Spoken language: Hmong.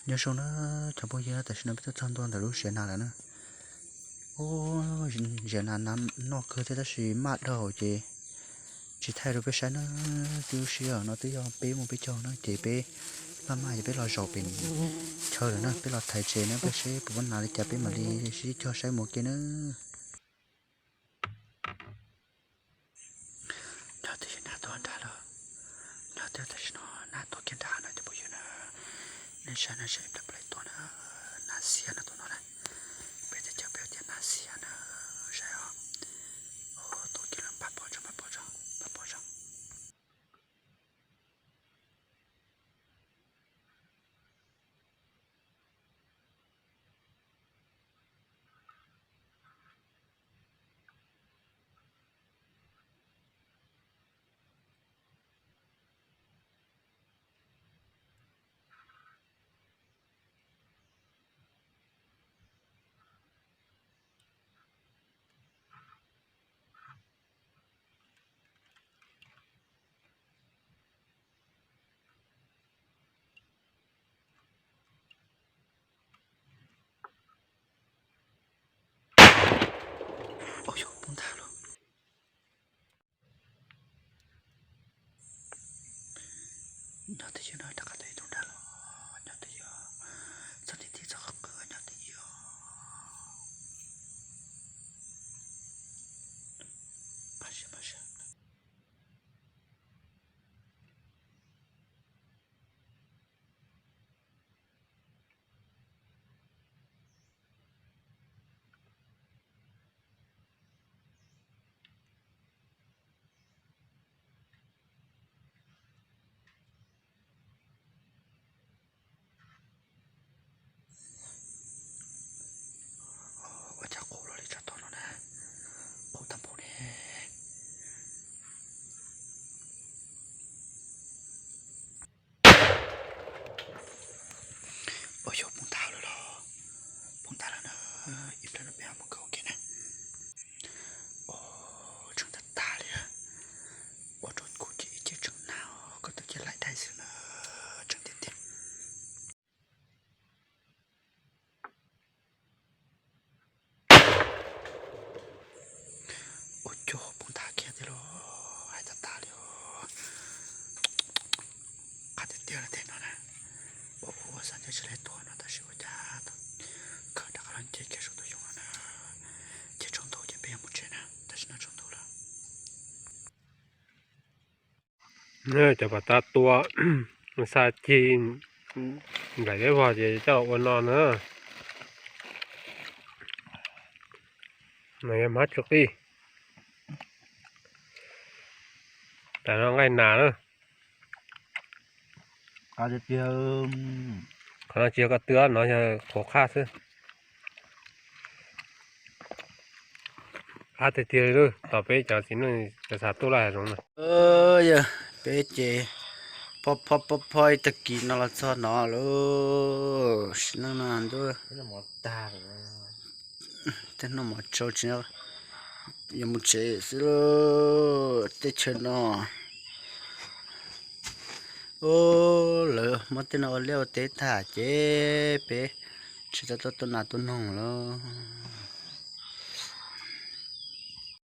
Nyob zoo na cov phooj ywg, tam sim no peb tuaj txog ntua ntawm lub ziav nas lawm na. Ub, ziav nas noj kawg thiab tab sis maj dhau ces tsis thaij rau peb saib na. Twb lub sij hawm no twb yog peb mus peb caug na ces peb maj maj ces peb los zaum pem chaw lawm na, peb los thaiv tsev na, peb seb puas muaj nas li cas peb mam li sib cog saib mus ua ke na. Nyob twj ywm, nas tuaj nrad lawm. Nyob twj ywm, tam sim no nas tuaj kiag nrad no cov phooj ywg na. Nej saib, nej saib ib pliag puas tuaj na. Nas xiab no tuaj no na. Peb teb chaws peb tias nas xiab na. Saib os. Tuaj kiag lawm, npaj pov tso, npaj pov tso, npaj pov tso. Ua yog poob ntag los. Nyob twj ywm no rov qab tuaj ib tug nrad los, nyob twj ywm, txog tiag tiag txog qhov qwb nyob twj ywm. Pab siab, pab siab. Ua cas qus luaj li tsob tog no na, qus tag npaum ne. Ua yog poob ntag lawm los, poob ntag lawm na, ib pliag no peb ho mus kawm ua ke na. Ua tseem tag tag li, ua rau kuv ces ib ce tseem nag, koj tus ces laim daim xwb na, tseem tiag tiag. Ua cas poob ntag kiag tiag los, hais tag tag li os. Qab tiag tiag li tej no na. Ua ua xav nco tsis laib tuag no tab sis ua cas khawm rov qab los nce kiag saum tus xyoob no na. Ces tsaus ntuj ces peb yuav mus tsev na, tam sim no tsaus ntuj lawm. Cov pam tab tua, xa cig nplaim liab vog ces coj los ua no na. No yog hmab tsuj qij, tas no nqaij nas na. Qhov no tsis yog koj tw, no yog qhuav qhaj xwb. Qab tiag tiag li, tos peb cov txiv neej cov xav tuaj laj hav zoov na. Yog peb ces phob phob phob ib tag kis no los txog no lauj. Sim neej no ntuj, tej no mov tsau tsis, yuav mus tsev xwb lauj. Teb chaws no, lawv muab tej no ua liaj ua teb tag ces peb tsis tau tuaj tua nas tua noog lauj.